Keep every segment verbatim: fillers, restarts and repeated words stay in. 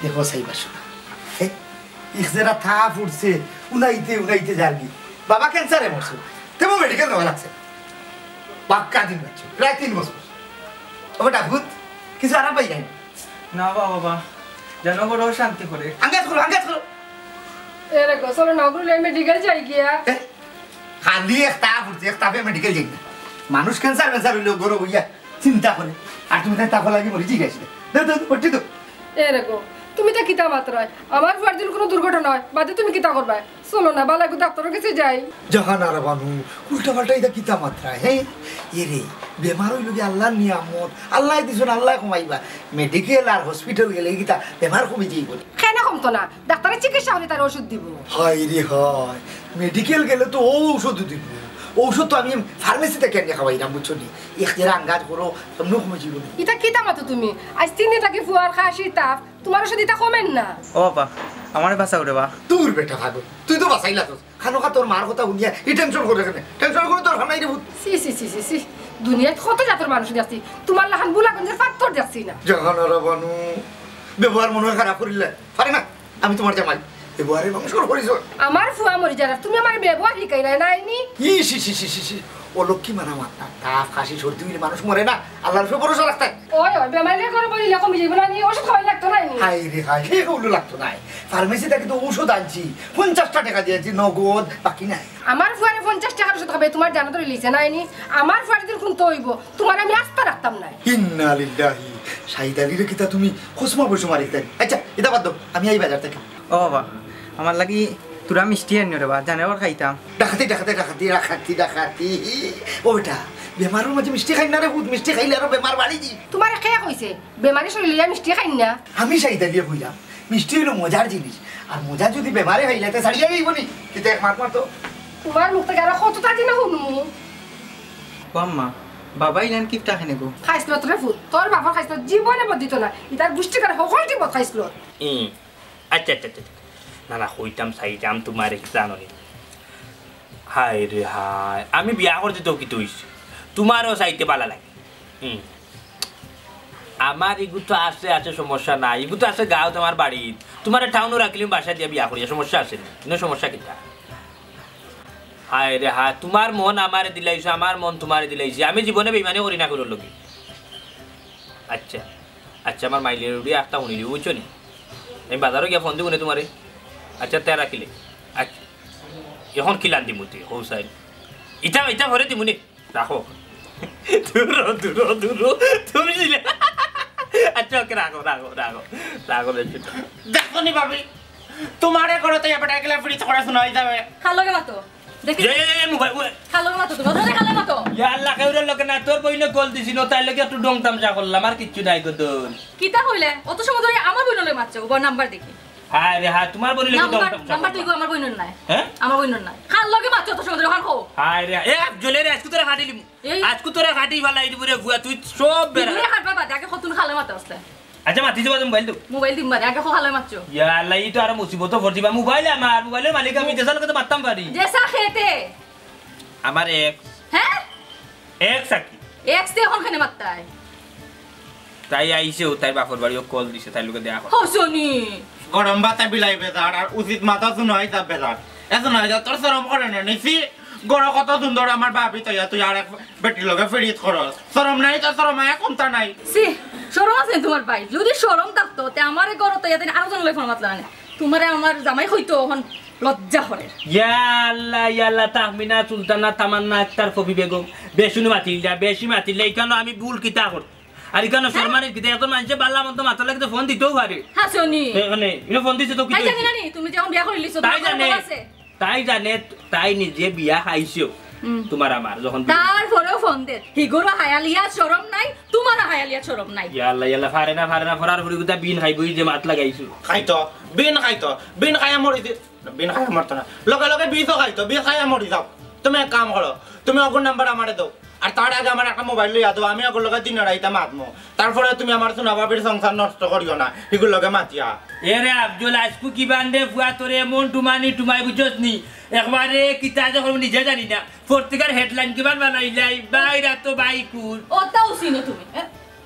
দেখো সাইবা শোনা, হে, ইখ যেরা তাপ উঠছে, উনাইতে উনাইতে যারগি। বাবা ক্যান্সারে মরছে, তেমন মেডিকেল নেওয়া লাগছে। পাক্কা দিন বাচ্চা, প্রায় তিন বছর। ও বেটা ভূত, কিছু আরাম পাই নাই। না বা বাবা, যেন বড় শান্তি করে। আঙ্গাজ করো, আঙ্গাজ করো। এরে গো, চলো না, ওগুলো মেডিকেল যাই গিয়া। এ, খালি এক তাপ উঠছে, এক তাপে মেডিকেল যাই না। মানুষ ক্যান্সার ম্যান্সার হইলেও গরম হইয়া চিন্তা করে। আর তুমি তাই তাপ লাগি মরি জিজ্ঞাসা। দাও, দাও, দাও, ভর্তি দাও। এরে গো, তুমি তা কিতা মাতরায়? আমার ফুয়ার দিন কোনো দুর্ঘটনা হয়, বাদে তুমি কিতা করবায়? চলো না, বালা একটু ডাক্তারের কাছে যাই। জাহানারা বানু, উল্টা পাল্টা ইটা কিতা মাতরায়, হে? এরে, বেমার হইল কি আল্লাহর নিয়ামত, আল্লাহ দিছুন, আল্লাহ কমাইবা। মেডিকেল আর হসপিটাল গেলে কিতা বেমার কমে যাইব? কেন কমতো না? ডাক্তারের চিকিৎসা হলে তার ওষুধ দিব। হায় রে হায়, মেডিকেল গেলে তো ও ঔষধ দিব। ঔষধ তো আমি ফার্মেসি থেকে আনিয়া খাওয়াইলাম, বুঝছো নি? এক জেরা আন্দাজ করো, এমনি কমে যাইব নি। ইটা কিতা মাতো তুমি? আজ তিন দিন থাকি ফুয়ার কাশি, তাপ, তোমার ওষুধ ইতা কমের না। ও বাবা, আমারে বাঁচাও রে বা। দূর বেটা পাগল, তুই তো বাঁচাইলা তো। খানো খা তোর মার কথা শুনিয়া ই টেনশন করে কেনে? টেনশন করে তোর খানাই রে ভূত। সি, সি, সি, সি, সি। দুনিয়াত কত জাতর মানুষ দেখছি, তোমার লাখান বুলাগঞ্জের পাত্তর দেখছি না। জাহানারা বানু, ব্যবহার মনে হয় খারাপ করিলে। পারে না, আমি তোমার জামাই। ব্যবহারে মানুষ করে করিস। আমার ফুয়া মরি যারা, তুমি আমার ব্যবহার শিখাইলায় না আইনি? E, C, C, C, C, C. ও লক্ষ্মী মারা মাত না। তাপ, কাশি, সর্দি হইলে মানুষ মরে না। আল্লাহর উপরে ভরসা রাখতে। ওই, ওই, বেমারি করে বলিলে কমি যাইব না নি? ওষুধ খাওয়াই লাগতো না নি? হায় রে হায়, হে ওগুলো লাগতো নাই। ফার্মেসি থেকে তো ঔষধ আনছি, পঞ্চাশটা টাকা দিয়েছি নগদ, বাকি নাই। আমার ফুয়ারে পঞ্চাশ টাকার ওষুধ খাবে, তোমার জানা তো রিলিজে নাই নি? আমার ফুয়ারে দিন খুনতে হইব, তোমার আমি আস্তা রাখতাম না। ইন্না লিল্লাহি। শাহিদ আলীরে কিতা তুমি খসমা বসে মারি দিতাই? আচ্ছা, এটা বাদ দাও, আমি এই বাজার থেকে। ও বাবা, আমার লাগি তোরা মিষ্টি আনিও রে বা, জানে আবার খাইতাম। ডাকাতি, ডাকাতি, ডাকাতি, ডাকাতি, ডাকাতি। ও বেটা, বেমারের মাঝে মিষ্টি খাই না রে ভূত, মিষ্টি খাইলে আরো বেমার বাড়ি দি। তোমার কে কইছে বেমারি শরীরে মিষ্টি খাই না? আমি শাহিদ আলীয়ে কইলাম, মিষ্টি হইলো মজার জিনিস, আর মজা যদি বেমারে খাইলে তে ছাড়িয়া যাইব নি? কিন্তু এক মাত মারতো। তোমার মুখ থেকে আরো কতটা দিন শুনমু? ও আম্মা, বাবা ইলান কিপটা খেনে গো? খাইছলত রে ভূত, তোর বাপর খাইছলত জীবনে বদিত না, ইতার গুষ্টি করে হকল টিপত খাইছলত। ই, আচ্ছা, আচ্ছা, আচ্ছা, আচ্ছা। না, না, কইতাম চাইতাম তোমারে, জানো নি? হায় রে হায়, আমি বিয়া করছি তো কিতা অইছে? তোমারও চাইতে ভালা লাগে। হুম। আমার ইগু তো আছে, আছে, সমস্যা নাই। ইগু তো আছে গাঁওত আমার বাড়িত। তোমারে টাউনো রাখলে আমি বাসা দিয়া বিয়া করিয়া সমস্যা আছে নি? কোনো সমস্যা কিতা? হায় রে হায়, তোমার মন আমারে দিলাইছো, আমার মন তোমারে দিলাইছি। আমি জীবনে বেইমানি করি না কারোর লগে। আচ্ছা, আচ্ছা, আমার মাইলের উড়িয়া একটা শুনিলি, বুঝছো নি? আমি বাজারো গিয়া ফোন দিমু নে তোমারে। আচ্ছা, তে রাখিলে। আচ্ছা, এখন কিলান দিমু তুই, হৌ সাইন। ইটা, ইটা ভরে দিমু নে। রাখো। দূরো, দূরো, দূরো। তুমি দিলে। আচ্ছা, ওকে, রাখো, রাখো, রাখো। রাখো, রাখো। দেখো নি ভাবি, তোমারে করো তো এবারে গেলে ফ্রিজ করে শোনা যাবে। খালো গে মাতো। দেখি। এ, এ, এ, মোবাইল, মোবাইল। খালো গে মাতো, তুমি ওরে খালো মাতো। ইয়া আল্লাহ, কেউরে লগে না, তোর বইনে কল দিছিল, তাই লগে একটু ডং তামশা করলাম, আর কিচ্ছু নাই গো দোন। কিতা কইলে? অত সময় ধরে আমার বইনর লগে মাতছো, ওবার নাম্বার দেখি। হায় রে হায়, তোমার বইনর লগে নাম্বার, ডং তামশা নাম্বার করলাম। তুই গো আমার বইনর নাই। হ্যাঁ? আমার বইনর নাই। খাল লগে মাতছো অত সময় ধরে, ওখান খো। হায় রে, এ, জলের আজকে তোরা কাটিলিমু। এই আজকু তোরে কাটি ফালাই দিবো রে ফুয়া, তুই সব বেড়া। বিগুরে কাটবা বাদে, আগে কতুন খালে মাতো আসলে। আচ্ছা, মাতিছো বাদে মোবাইল দেও। মোবাইল দিম বাদে, আগে কো খালে মাতছো। ইয়া আল্লাহ, ই তো আরো মুসিবত পড়ছি বা। মোবাইল আমার, মোবাইলের মালিক আমি, যেসার লগে তো মাততাম পারি। যেসা খেতে। আমার এক্স। হ্যাঁ? এক্স আর কি? এক্স তে এখন কেনে মাততায়? তাই আইছে, ও তাই বাপর বাড়িও কল দিছে, তাই লগে দেখা কর। হসনি। গরম ভাতে বিলাই বেজার, আর উচিত মাথা শুনো আইতা বেজার। এত নয় যা, তোর শরম করে না, নিছি? গরো কত সুন্দর আমার ভাবি তইয়া, তুই আর এক বেটির লগে ফিরিত করস। শরম নাই তো, শরম আয়া কোনটা নাই? সি, শরম আছে তোমার ভাই? যদি শরম থাকতো, তে আমার এই গরো তইয়া দিন আরো জন লই ফোন মাতলা না। তোমারে আমার জামাই কইতো, এখন লজ্জা করে। ইয়া আল্লাহ, ইয়া আল্লাহ, তাহমিনা সুলতানা তামান্না আক্তার ফবি বেগম। বেশুনি মাতিল যা, বেশি মাতিল যা, ইখানো আমি ভুল কিতা করতাম? আর ইখানো শর্মানির কিতা? এত মানুষে বালা মন্দ মাতার লাগি তো ফোন দিতেও পারে। হ্যাঁ, শুনি। এ, মানে, ইনো ফোন দিছে তো কি তাই হইছে? জানি না নি, তুমি যখন বিয়া করিলিছো, তাই তোমার জানে। খবর আছে? তাই জানে, তাই নিজে বিয়া খাইছো। হুম। তোমার আমার যখন বিয়া তারপরেও ফোন দে। হিগুরো হায়ালিয়া শরম নাই, তোমার হায়ালিয়া শরম নাই। ইয়া আল্লাহ, ইয়া আল্লাহ, পারে না, পারে না, ফরার ফুরি গুতা বিন খাইবো, এই যে মাত লাগাইছো। খাইতো, বিন খাইতো, বিন খাইয়া মরি দি-, বিন খাইয়া মরতো না। লগে লগে বিষও খাইতো, বিষ খাইয়া মরি যাও। তুমি এক কাম করো, তুমি অগুর নাম্বার আমারে দাও। আর তার আগে আমার একটা মোবাইল লইয়া দাও, আমি অগুর লগে দিনে রাইতে মাতমু। তারপরে তুমি আমার সোনা ভাবির সংসার নষ্ট করিও না, হিগুর লগে মাতিয়া। এ রে আফজল, আজকু কি বান্দে ফুয়া তোরে এমন টুমানি টুমাই বুঝছস নি? একবারে কিতা যে করবো নিজে জানি না। পত্রিকার হেডলাইন কিমান বানাইলাই, বাইরা তো বাইকুল। ওটাও চিনো তুমি, হ্যাঁ?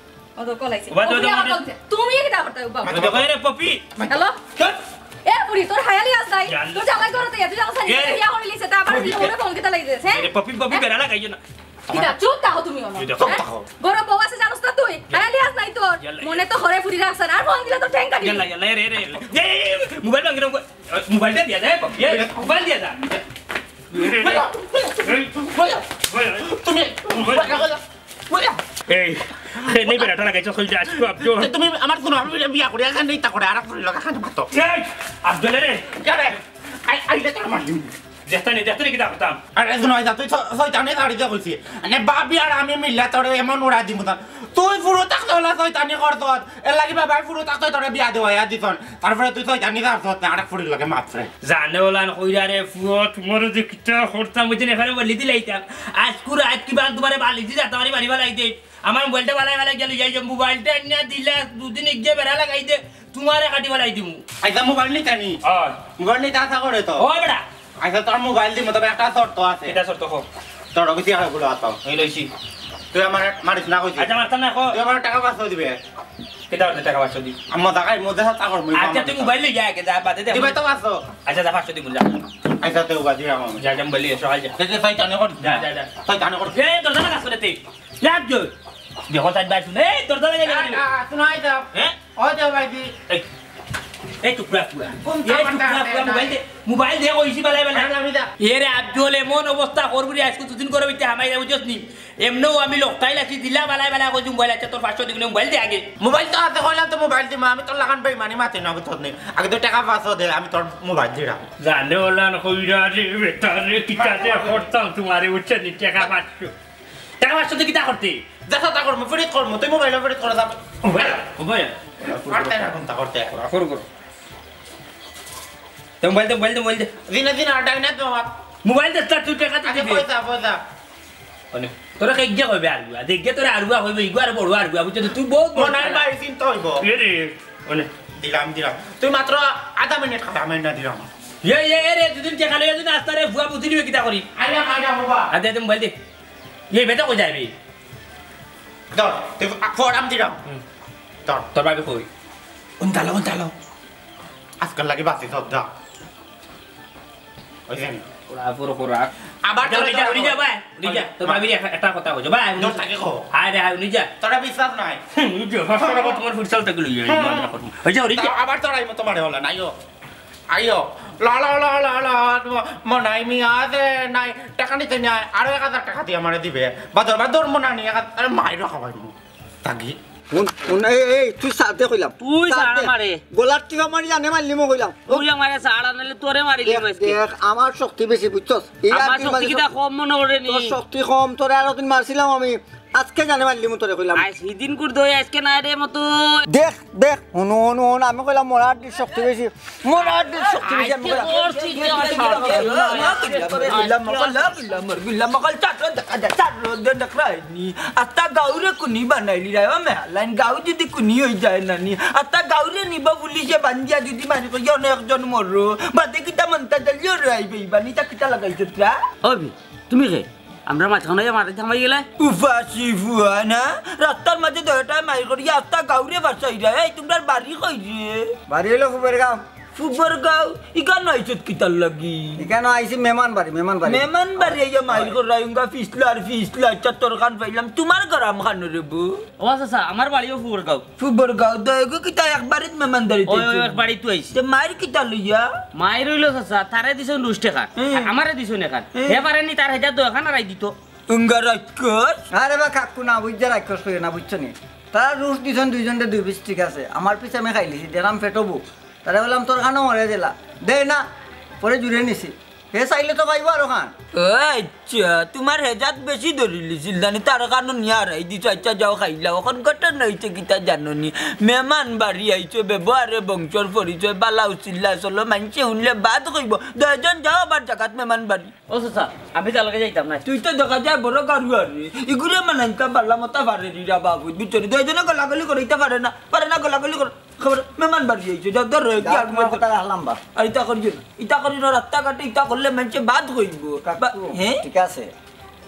ও তো কল আইছে। ওবা, ও, ওবা, তুমি ওবা, আমার ওবা। কল দিছে। তুমি কিতা করতায়, উবা? ওবা, ওবা, এরে পপি। হ্যালো? চুপ। এ, বুড়ি, তোর হায়ালি আজ নাই। জান। তোর জামাই ঘরে তো এত জানা জানি, এ, ইয়া হইলি সে, তা আবার এ, ফোনে ফোন কিতা লাগি দিস, হ্যাঁ? এরে পপি, পপি, হ্যাঁ? বেড়া লাগাইও না। কিতা, চুপ থাকো তুমি, অনো। চুপ থাকো। হ্যাঁ? গরম বউ আছে জানোস না তুই? হায়ালি আজ নাই তোর। ইয়াল্লা, মনে তো ঘরে ফুরি রাখছ না, আর ফোন দিলে তো ঠেঙ্গা দিবি। ইয়াল্লা, ইয়াল্লা, এরে, এরে, এরে। এ, এ, এ, মোবাইল ভাঙি না, মোবাইল। মোবাইলটা দিয়া দে, এ, মোবাইল দিয়া দে। তুমি এই, এই বেড়াটা লাগাইছো, কই যাস গো, আব্দুল? তুমি আমার কোনো বিয়া করি, এখানে ইতা করে, আর করে লাগা, এখানে মাতো। এই, আব্দুল রে। কে রে? আই, আইলে তোর মার দিমু। দেখতে নি, দেখতে নি, কিতা করতাম? আরে, শোনো, আইজা, তুই ছ-, ছয়তানি দাঁড়িয়ে কইছি। মানে, বাবি আর আমি মিললে তোরে এমন উড়া দিমু না। তুই ফুরু থাকতে হলে ছয়তানি করতস। এর লাগি বাবায় ফুরু থাকতে তোরে বিয়া দেওয়াইয়া দিছন। তারপরে তুই ছয়তানি করছস না, আরেক ফুরির লগে মাতরে। জানে ওলান কইরা রে ফুয়ো, তোমারে যে কিতা করতাম, ওই দিন এখানে বলি দিলাইতাম। আজকু রাত কিবা তোমারে বালি দি যাতাম, বাড়ি বালাই দে। আমার মোবাইলটা বালাই বালাই গেল, এই যে মোবাইলটা আনিয়া দিলা, দুদিন এক যে বেড়া লাগাই দে, তোমারে কাটি বালাই দিমু। আইজা মোবাইল নিতানি? অয়। মোবাইল নিতে আশা করে তো। ও বেড়া। আইজা তোর মোবাইল দিমু, তবে একটা শর্ত আছে। কিতা শর্ত ক? তোর অফিসে আর গুলো আতাও। এই লইছি। তুই আমার মারিস না কইছি। আচ্ছা, মারতাম না, ক। তুই আমার টাকা পাঁচশো দিবে। কিতা করতে টাকা পাঁচশো দি? আমার জায়গায় মধ্যে সাথে চাকর মুই আচ্ছা, তুই মোবাইল লই যা আগে, যা, বাদে দে। দিবে তো পাঁচশো। আচ্ছা, যা, পাঁচশো দি, যা। আচ্ছা, তুই বাজি আমার। যা, যা, মোবাইল লই, সকাল যা। তুই, তুই, তুই জানে কর। যা, যা, যা। তুই জানে কর। এই, দরজা লাগা, শুনে তুই। যা, যা। দেখো, তাই বাইরে শুনে। এই, দরজা লাগা, যা। আ, আ, শোনা, এই যাও। হ্যাঁ? ওই যাও, ভাইজি। এই, এই, টুকরা, টুকরা। কোন এই, সামান টুকরা, টানতে টুকরা, নাই? মোবাইল দে, মোবাইল দে, ওই ইসি বালাই, বালাই। আরে, আমি যা। এরে, আব্দুল, এমন অবস্থা করবি রে, আজকে দুদিন করে হইতে হামাই যাবো, বুঝছস নি? এমনেও আমি লোকটাই লাগছি, দিলা বালাই বালাই কইছি মোবাইল, আচ্ছা, তোর পাঁচশো দিগুনে মোবাইল দে আগে। মোবাইল তো আছে, কইলাম তো মোবাইল দিমু, আমি তোর লাখান বেইমানি মাতি না, বুঝছস নি? আগে তো টাকা পাঁচশো দে, আমি তোর মোবাইল দিলাম। জানে ওলান কইরা রে, বেটা রে, কিতা যে করতাম তোমারে, বুঝছস নি? টাকা পাঁচশো। টাকা পাঁচশো তো কিতা করতে? যা, যা, তা করমু, ফেরত করমু, তুই মোবাইল ফেরত করে যা। ও ভাই, ও ভাই। করতে না, কোনটা করতে? করো, করো। দে মোবাইল দে, মোবাইল দে, মোবাইল দে। দিনে দিনে আর ডাইনে তো আমার। মোবাইল দে, তুই টাকা তো আগে দিবি। পয়সা, পয়সা। মানে, তোরা কে গিয়া কইবে আরুয়া? দেখ গিয়া তোরা আরুয়া কইবে, ইগু আর বড় আরুয়া, বুঝছস তো? তুই বহুত বড় মনার আরুয়া। ভাই চিন্তা হইব। এ রে, মানে। দিলাম, দিলাম। তুই মাত্র আধা মিনিট খা, আমি না দিলাম। এ, এ, এ রে, দুদিন কে খালি, দুদিন আস্তা রে, ফুয়া বুঝি নিবে কিতা করি? আইলাম, আইলাম, বাবা। আদে, আদে, মোবাইল দে। এ বেটা কই যাইবে? ধর, তুই ফোরাম দিলাম। হুম। ধর। তোর ভাবি কই? উন্তালো, উন্তালো। আজকাল লাগি বাসি সব দা। ওই যে। ওরা পুরো পুরা। আবার আচ্ছা, তোরা উনি যা, উনি যা, ভাই, উনি যা। তোর ভাবির একটা, একটা কথা কইছো, ভাই, উনি দোষ থাকে কো। হায় রে, হায়, উনি যা। তোরা বিশ্বাস নাই। হুম, উনি যা। হাসপাতাল তোমার ফুটসল থেকে লইয়া, এই মামলা করবো। ওই যে, উনি যা। আবার তোরা এই মতো মারে হলো, নাই ও। আইও। লা, লা, লা, লা, লা, মনাই মিয়া আছে, নাই, টাকা নিতে নাই, আরো এক হাজার টাকা দিয়ে আমারে দিবে। বাদর, বাদর মনানি, এক হাজার, আরে মাইরো খাওয়াইমু। তাগি। হুন, হুন, এই, এই, তুই সাথে কইলাম। তুই সাথে। সারা মারে। গলার টিপা মারি জানে মারলিমু কইলাম। তুই আমারে সারা নাইলে তোরে মারি দেখ, লিমু আজকে। দেখ, আমার শক্তি বেশি, বুঝছস? এই আমার আর কি শক্তি মারি কিতা শক্তি? কম মনে করে নি? তোর শক্তি কম, তোরে আরো দিন মারছিলাম আমি। আজকে জানে মারলিমু তোরে কইলাম। আজ হিদিন কুর দই, আজকে না রে মতো। দেখ, দেখ, হুন, হুন, হুন, আমি কইলাম মোর আড্ডির শক্তি বেশি। মোর আড্ডির শক্তি বেশি, আমি কইলাম। আজকে তোর শক্তি বেশি। গুলাম মকল, গুলাম মকল, চার রোদ দেখা যায়, চার রোদ দেখায়নি। আস্তা গাউরে কুনি বানাইলি রে, ও মেহলাইন, গাউ যদি কুনি হই যায় না নি। আস্তা গাউরে নিব পুলিশে বান্ধিয়া যদি মারি কই, অনেক একজন মরো। বাদে কিতা মন্তা জালিও রে আইবে, ইবানি তা কিতা লাগাইছে তোরা? ওই, তুমি কে? আমরা মাঝখানে মারি থামাই গেলে? উপাসি ফুয়া না? রাস্তার মাঝে দয়াটায় মারি করি, আস্তা গাউরে বাসাই রে। এই, তোমরার বাড়ি কই রে? বাড়ি হইলো ফুবের গাঁও। ফুবর গাঁও, ইখান আইছত কিতার লাগি? ইখান আইছি মেহমান বাড়ি, মেহমান বাড়ি। মেহমান বাড়ি আইয়া মাইর করাই উঙ্গা ফিসলার ফিসলা, আচ্ছা তোর খান পাইলাম, তোমার গরম খান রে বু। ও চাচা, আমার বাড়িও ফুবর গাঁও। ফুবর গাঁও, দয়গো কিতা একবারে মেহমানদারি ওই, ওই, আইছো? এক বাড়ি তো আইছি। তে মাইর কিতা লইয়া? মাইর হইলো চাচা, তারে দিছইন রুশ টেকা, হুম। আমারে দিছইন এখান। হুম। হে পারেনি তার হেজাত দোয়া খান আর আই দিত। উঙ্গা রাক্ষস। আরে বা কাকু না বুঝছে রাক্ষস কইও না, বুঝছো নি? তারা রুশ দিছইন দুইজনরে দুই পিস, ঠিক আছে। আমার পিছে আমি খাইলিছি, দেরাম পেটো বুক। তারে বললাম, "তোর খানো মরে দিলা।" দে না, পরে জুড়ে নিছি। হে চাইলে তো পাইবো আরো খান। ও আচ্ছা, তোমার হেজাত বেশি ধরিলিছিল, জানি তার খানো নিয়ে হারাই দিছো। আচ্ছা, যাও খাইলাও, এখন ঘটনা হইছে কিতা জানো নি? মেহমান বাড়ি আইছো, ব্যবহারে বংশর পরিচয়, বালা উচিল্লা চলো, মানষে শুনলে বাদ কইব। দুইজন যাও আবার জাগাত মেহমান বাড়ি। ও চাচা, আমি তার লগে যাইতাম না। তুই তো দেখা যায় বড় গারু আর রে। ইগুরে মানাইতাম পারলাম, ওটা পারে নি রে বাবু। বুঝছো নি? দুইজনে গলাগলি করে, ইটা পারে না, পারে না গলাগলি করে। খবর, মেহমান বাড়ি আইছে, যাও, ধরো, কি যাও, আর তোমার কথা রাখলাম বা। আর ইটা করিও না, ইটা করিও না, রাস্তাঘাটে ইটা করলে মানষে বাদ কইব। কাকু, বা-, হ্যাঁ? ঠিক আছে।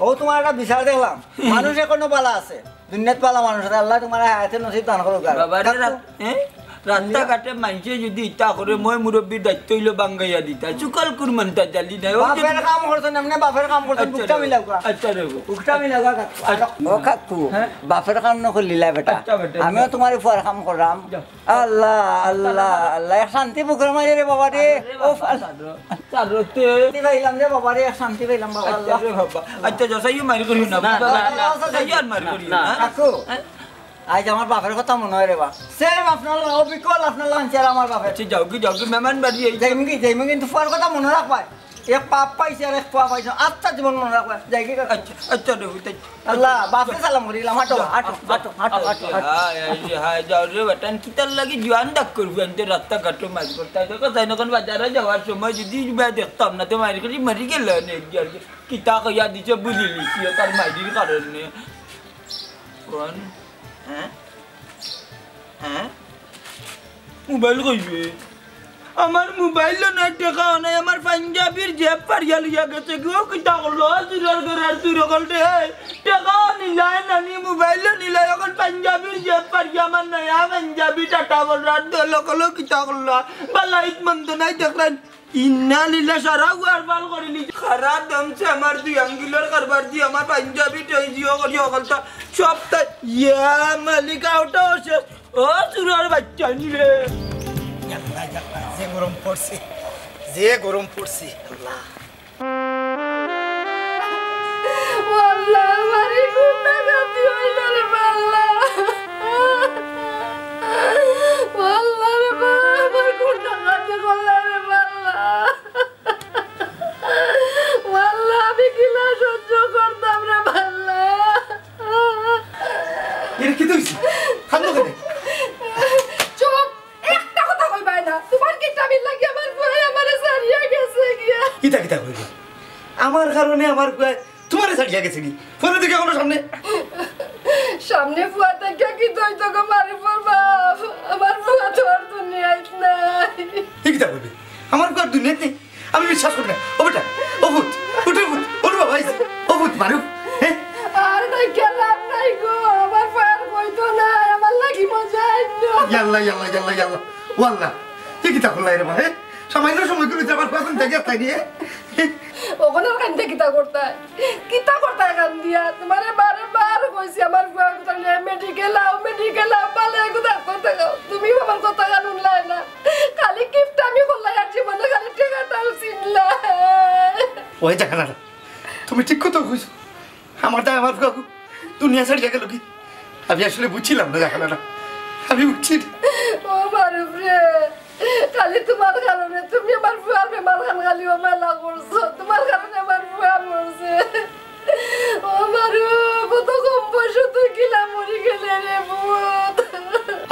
ও তোমার একটা বিচার দেখলাম, মানুষ এখনো বালা আছে। দুনিয়াত ভালা মানুষ আছে, আল্লায় তুমার হায়াতে নসিব দান করুক আর। বাবা রে, কাকু। রাত-, হ্যাঁ? রাস্তাঘাটে মানষে যদি ইতা করে, ময় মুরব্বির দায়িত্ব অইলো বাঙ্গাইয়া দিতা। চুকাল কুরমানটা জালি নাই। ওই যে বাপের কাম করছইন, এমনে বাপের কাম করছইন, আচ্ছা বুকটা রে, মিলাউক্কা। আচ্ছা রে। বুকটা মিলাউক্কা, কাকু। আচ্ছা। ও কাকু, হ্যাঁ? বাপের কাম নকরলে ইলা বেটা। আচ্ছা বেটা, আমিও যাও। তুমার ফুয়ার কাম কররাম। যাও। আল্লাহ, আল্লাহ, আল্লাহ, এক শান্তি বুকর মাঝে রে বাবা রে। আরে ও বাবা, আল্লাহ। ছাড়ো, ছাড়ো তে। শান্তি পাইলাম রে বাবা রে, এক শান্তি পাইলাম বাবা, আচ্ছা আল্লাহ। রে বাবা। আচ্ছা, যাও, যাইও মার করিও না। না, বাবা, না, না, যাইও আর মার করিও না। কাকু, হ্যাঁ? আইজ আমার বাপের কথা মনো অয় রে বা। Same আপনার লা-, অবিকল আপনার লাখান চেহারা আমার বাপের। আচ্ছা, যাওগি, যাওগি, মেহমান বাড়ি আইছে। যাইমুগি, যাইমুগি, কিন্তু ফুয়ার কথা মনো রাখবায়। এক বাপ পাইছি আর এক ফুয়া পাইছি, আস্তা জীবন মনো রাখবায়। যাইগি কাকু। আচ্ছা, আচ্ছা রে, আচ্ছা। আল্লাহ, বাপরে সালাম করিলাম, হাঁটো, হাঁটো, হাঁটো, হাঁটো, হাঁটো। হায়, হায়, হায়, যাও রে বেটাইন, কিতার লাগি জোয়ান ডাক করবি, আনতে রাস্তাঘাটো মাইর করতে। দেখো, তাই নখন বাজারে যাওয়ার সময় যদি ইবা দেখতাম না, তে মাইর করি মরি গেল নে, কি আর কি। কিতা কইয়া দিছে বুঝিলিছি, তার মাইরির কারণে। কোন? হ্যাঁ? হ্যাঁ? মোবাইল কইবে? আমার মোবাইলও নাই, টেকাও নাই, আমার পাঞ্জাবির জেব ফাড়িয়া লইয়া গেছে গি। ও কিতা করলো? ও চুরর ঘরর চুর অকলরে। টেকাও নিলায় নানি, মোবাইলও নিলায়, অখন পাঞ্জাবির জেব ফাড়িয়া আমার নয়া পাঞ্জাবি টাটা বলরার দল অকলও কিতা করলো? বালা ইত মন্দ নাই দেখরায়। ইন্না লিল্লাহ, সারা ঘর বাল করিলিছে। খারা দমছে আমার দুই আঙ্গুলর কারবার দি, আমার পাঞ্জাবি টই জিও করি অকলতা সবতা। ইয়া মালিক, আউটা শেষ। ও চুরর বাইচ্চাইন রে। ইয়াল্লা, ইয়াল্লা, যে গরম পড়ছে, যে গরম পড়ছে, আল্লাহ। ও আল্লাহ, আমার এই কোন ডাকাতি অইলো রে বা আল্লাহ। ও আল্লাহ রে বা, আমার কোন ডাকাতি করলা রে বা আল্লাহ। ও আল্লাহ, আমি কিলা সহ্য করতাম রে বা আল্লাহ। এরে কিতা অইছে? কান্দো কেনে? চুপ! একটা কথা কইবায় না। তুমার কিপটামির লাগি আমার ফুয়ায় আমারে ছাড়িয়া গেছে গিয়া। কিতা কিতা কইলে? আমার কারণে আমার ফুয়ায় তুমারে ছাড়িয়া গেছে নি? ফুয়ারে দেখি অখনো সামনে। সামনে ফুয়া থাকিয়া কিতা অইতো গো মারুফর বাপ? আমার ফুয়া তো আর দুনিয়াত নাই। ই কিতা কইবে? আমার ফুয়া আর দুনিয়াত নাই? আমি বিশ্বাস করি না। ও বেটা, ও পুত, উঠো পুত, ওর বাবা আইছে। ও পুত, মারুফ, হ্যাঁ? আর নাই, লাভ নাই গো, আমার ফুয়া আর কইতো না, আমার লাগি মজা আইতো। ইয়াল্লা, ইয়াল্লা, ইয়াল্লা, ইয়াল্লা। ও আল্লাহ, ই কিতা করলা রে বা, হ্যাঁ? সামান্য সময় করে আমার ফুয়া দেখে তাই নিয়ে। অখন আর কান্দে কিতা করতায়? কিতা করতায় কান্দিয়া? তুমারে বারে বার কইছি আমার ফুয়া কথা লইয়া মেডিকেল আও, মেডিকেল আও, বালা এগু ডাক্তার দেখাও। তুমি আমার কথা কান হুনলায় না। খালি কিপটামি করলায় আর জীবনে খালি টেকাটাও চিনলায়। ওই জাহানারা, তুমি ঠিক কথা কইছো। আমার দায় আমার ফুয়া দুনিয়া ছাড়িয়া গেল গি। আমি আসলে বুঝছিলাম না জাহানারা। আমি বুঝছি না। ও মারুফ রে, খালি তুমার কারণে, তুমি আমার ফুয়ার বেমার খান খালি অবহেলা করছো। তুমার কারণে আমার ফুয়া মরছে। ও মারুফ, কত কম বয়সে তুই কিলা মরি গেলে রে পুত।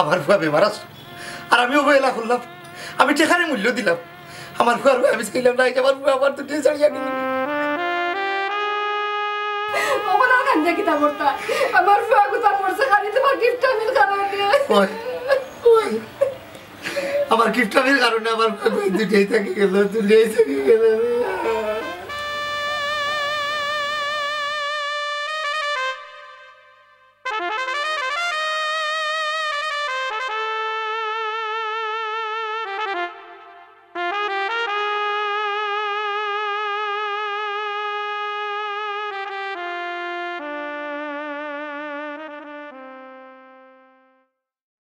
আমার ফুয়া বেমার আছে, আর আমি অবহেলা করলাম, আমি টেকারে মূল্য দিলাম। আমার ফুয়ার, আমি চাইলাম না, এই যে আমার ফুয়া আমার দুনিয়া ছাড়িয়া গেল। অখন আর কান্দিয়া কিতা করতায়? আমার ফুয়া কুতা মরছে খালি তুমার কিপটামির কারণে। ওই, ওই। আমার কিপটামির কারণে আমার ফুয়া দুনিয়া থাকি গেল, দুনিয়া থাকি গেল।